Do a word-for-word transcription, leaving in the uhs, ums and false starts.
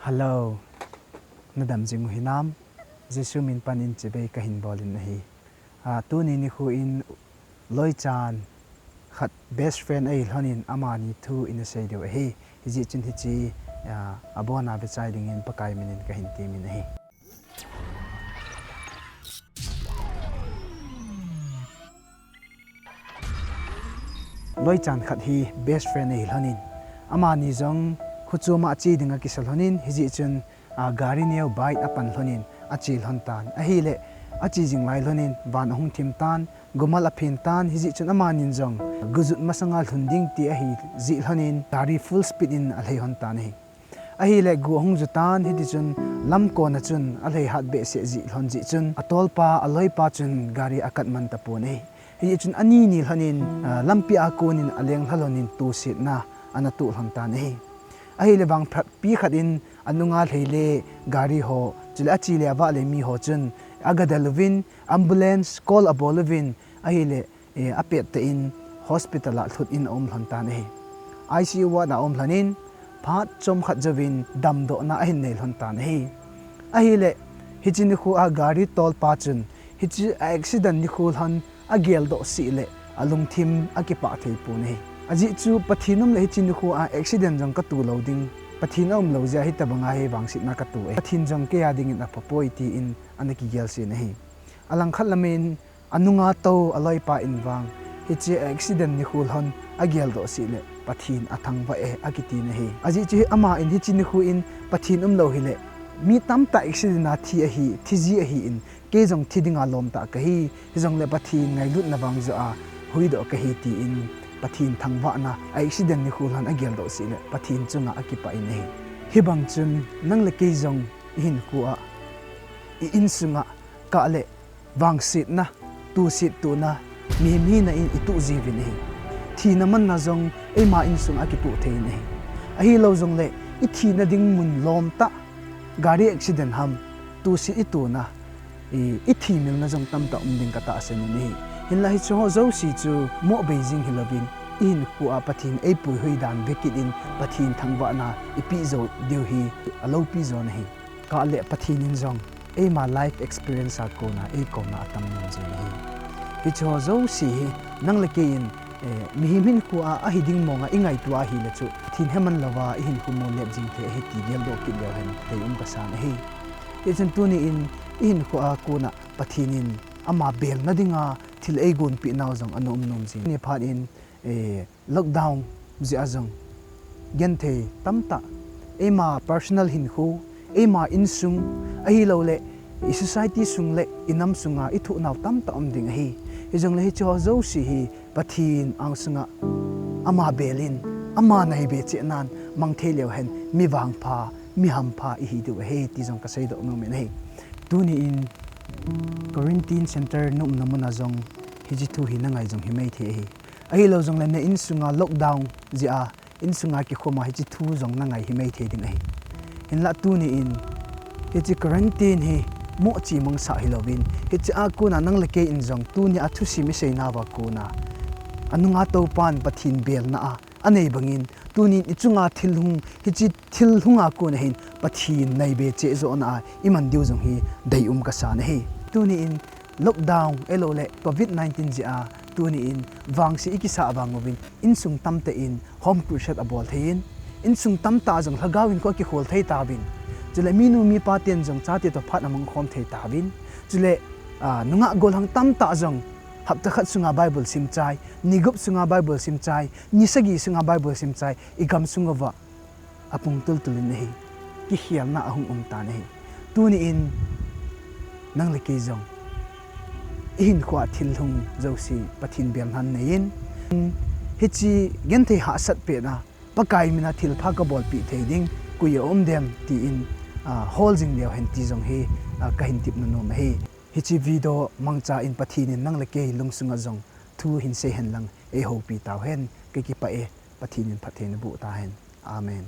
Hello, nadam jing u hinam, Jesu min pan in chibai kahin bol in ahi. Ah, tuni nikho in loichan khat best friend ahi lhon in amani thu ina sei diu ahi. Hijeh chun hiche, ah, abon a vechai ding in Pakai min in kahin temin ahi. Loichan khat hi best friend ahi lhon in, amani jong kho chom a che ding akisa lhon in, hijeh chun, ah, gari neo bike apan lhon in ache lhon tan. Ahile, ache jing lai lhon in van ahung thim tan, gumal aphen tan, hijeh chun amanin jong gujut masang a lhun ding ti ahi jeh lhon in gari full speed in alhai lhon tan ahi. Ahile gu ahung ju tan, hiti chun lamkon a chun alhai hat behseh jeh lhon jeh chun atolpa, aloipa chun gari akat man tapon ahi. Hijeh chun ani ni lhon in, ah, lampi a kon in aleng lha lhon in tosetna ana toh lhon tan ahi. Ahile vangphat pi khat in anunga lhai le gari ho, chule ache le avah le mi ho chun aga del uvin, ambulance call abol uvin, ahile, eh, apet tah in hospital a lhut in aum lhon tan ahi. I C U ward a aum lhon in, phat chomkhat jouvin damdohna ahin nei lhon tan ahi. Ahile, hiche nikho a gari tolpa chun, hiche a accident nikho lhon ageldoh seh le alungthim akipah thei pon ahi. Ajeh chu Pathen um le hiche nikho a accident jong katoh lou ding, Pathen aum lou jeh a hitabang a hi vangsetna katoh e. Pathen jong kei a ding in apha poi tin ana kigel sen ahi. Alangkhat lam in, anunga tou aloipa in vang, hiche accident nikho lhon ageldoh seh le Pathen athangvah e akitin ahi. Ajeh chu hi ama in hiche nikho in Pathen um lou hile, mi tamtah accident a thi ahi, thi ji ahi in, kei jong thi ding a lom tah kahi, hijongle Pathen ngailutna vang joh a huhdoh kahi tin Pathen thangvahna a accident nikho lhon ageldoh seh le Pathen chunga akipah in ahi. Hibang chun nang le kei jong ihinkho a, i insung a, kah le vangsetna, toset tona, mihem hina in itoh jiuvin ahi. Thina manna jong eima insung a kitoh thei in ahi. Ahilou jongle, ithina ding mun lom tah, gari accident ham, toset itona, i, ithimilna jong tamtah um ding katahsan in ahi. Hinlah hiche ho jouse chu mohbei jing hilouvin, ihinkho a Pathen eipuihui dan vekit in Pathen thangvahna ipeh jou diu hi aloupi jo ahi. Kah le Pathen in jong eima life experience a kona eikoma atam nom jing ahi. Hiche ho jouse hi nang le kei in, eh, mihem hinkho a ahi ding mong a ingaito a ahile chu, Pathen heman louva ihinkho molep jing thei ahi ti geldoh kit leu hen deium kasan ahi. Hichun tuni in ihinkho a kona Pathen in ama belna dinga thil eigonpeh nau jong ana um nom jing. Tuni phat in, eh, lockdown jeh a jong genthei tamtah, eima personal hinkho, eima insung, ahilouleh i society sung le i nam sunga ithoh nau tamtah um ding ahi. Hijongle hiche ho jouse hi Pathen angsunga ama bel in, ama naibe cheh nan mang thei leu hen mi vangpha, mi hampha ihi diu ahi ti jong kaseidoh nom in ahi. Tuni in quarantine center na umna mun a jong hiche thu hi nangai jong himai thei ahi. Ahilou jongle na insunga lockdown jeh a, insunga kikhoma hiche thu jong nangai himai thei ding ahi. Hinlah tuni in, hiche quarantine hi mohchi mangsah hilouvin, hiche a kona nang le kei in jong tuni a thusim isei nauva kona, anunga toupan Pathen belna a, anei bangin, tuni in ichunga thil hung, hiche thil hunga kona hin Pathen naibe cheh johna a iman diu jong hi deium kasan ahi. Tuni in, lockdown, ahilouleh covid nineteen jeh a, tuni in vangse ikisah vang uvin, insung tamtah in home crusade abol thei in, insung tamtah jong lhagao hinkho akikhol thei tauvin. Chule minu mipa ten jong chate toh phat amang khom thei tauvin. Chule, ah, nungah gollhang tamtah jong hapta khat sunga Bible sim chai, ni gup sunga Bible sim chai, ni sagi sunga Bible sim chai, igam sung uva apung tultul in ahi, kikhelna ahung um tan ahi. Tuni in nang le kei jong ihinkho a thil hung jouse Pathen belna nei in, hiche genthei hahsat pen a Pakai min a thilpha kabolpeh thei ding koi aum dem tin, ah, hol jing leu hen ti jong hi, ah, kahin tepna nom ahi. Hiche video mangcha in Pathen in nang le kei lungsunga jong thu hinsei hen lang eihoupi tauhen, kakipah e, Pathen in phatthei naboh tahen. Amen.